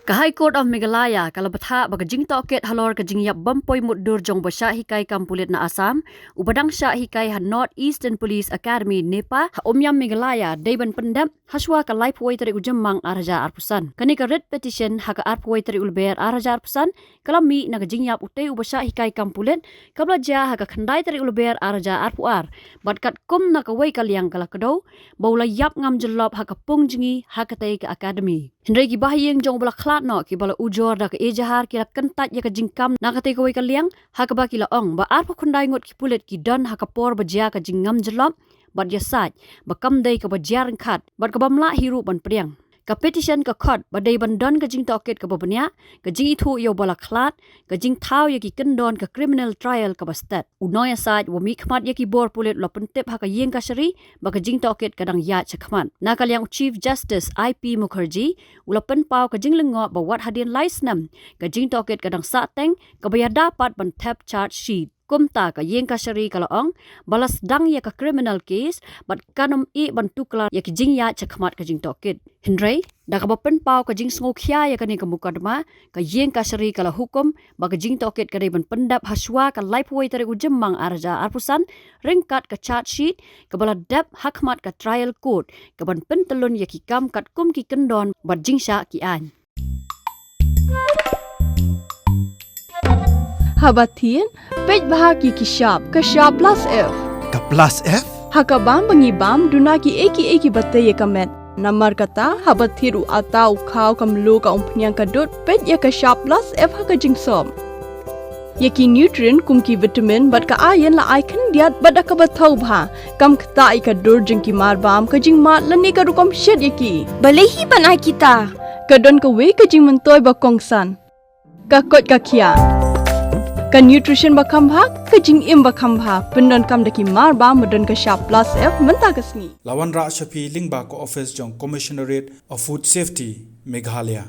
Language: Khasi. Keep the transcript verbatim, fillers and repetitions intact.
Ka High Court of Meghalaya ka la bthah ba ka jingtohkit halor ka jingïap bym poi mutdur jong u ba shah hikai kam pulit na Assam, u ba dang shah hikai ha North Eastern Police Academy, NEPA, ha Umiam, Meghalaya, dei ban pyndep hashwa ka laiphew tarik u Jymmang ar hajar arphew san. Kane ka writ petition ha ka arphew tarik u Lber ar hajar arphew san ka la mih na ka jingïap utei u ba shah hikai kam pulit, kaba la jia ha ka khyndai tarik u Lber ar hajar arphew ar, bad katkum na kawei ka liang ka la kdew ba u la ïap ngam jyllop ha ka pung jngi ha katei ka academy. Hynrei ki bahaïing jong u ba la khlad noh, ki ba la ujor da ka ejahar, ki la kyntait ïa ka jingkam na katei kawei ka liang, ha kaba ki la ong ba arphew khyndai ngut ki pulit ki don ha ka por ba jia ka jingngam jyllop bad ïasaid ba kam dei kaba jia ryngkat bad kaba ym lah hi ruh ban pdiang. Ka petition ka khot ba dei ban don ka jingtohkit kaba bniah, ka jingithuh ïa u ba la khlad, ka jingthaw ïa ki kyndon ka criminal trial kaba stet. U nongïasaid u ba mihkhmat ïa ki bor pulit u la pyntip ha ka ïing kashari ba ka jingtohkit ka dang ïaid shakhmat. Na ka liang u Chief Justice I P Mukherjee u la pynpaw ka jinglyngngoh ba wat hadien lai snem ka jingtohkit ka dang sahteng, kaba ïada pat ban thep charge sheet. Kumta ka ïing kashari ka la ong ba la sdang ïa ka criminal case bad kan ym ïeh ban tuklar ïa ki jingïaid shakhmat ka jingtohkit. Hynrei da kaba pynpaw ka jingsngewkhia ïa kane ka mukotduma, ka ïing kashari ka la hukum ba ka jingtohkit ka dei ban pyndep hashwa ka laiphew tarik u Jymmang ar hajar arphew san, ryngkat ka charge sheet kaba la dep hakhmat ka trial court, kaban pyntyllun ïa ki kam katkum ki kyndon bad jingshah ki aiñ. Haba thied, peit bha ki ki shap, ka shap plus F. Ka plus F? Ha ka bam ba ngi bam, duna ki ei ki ei ki ba tei ïa ka met. Namar kata, haba thied u atta, u khaw, ka mluh, ka umphniang, ka dud, peit ïa ka shap plus F ha ka jingsop. Ïa ki nutrient kum ki vitamin bad ka iron la ai khyndiat bad da kaba thaw bha. Kam ktah ïa ka dur jong ki marbam, ka jingmad lane ka rukom shet ïa ki. Balei hi ban ai kita? Ka don kawei ka jingmyntoi ba kongsan. Ka koit ka khiah. Ka nutrition ba kham bha, ka jingim ba kham bha. Pyndonkam da ki marbam ba don ka shap plus F mynta ka sngi. La wanrah sha phi lyngba ka office jong Commissionerate of Food Safety, Meghalaya.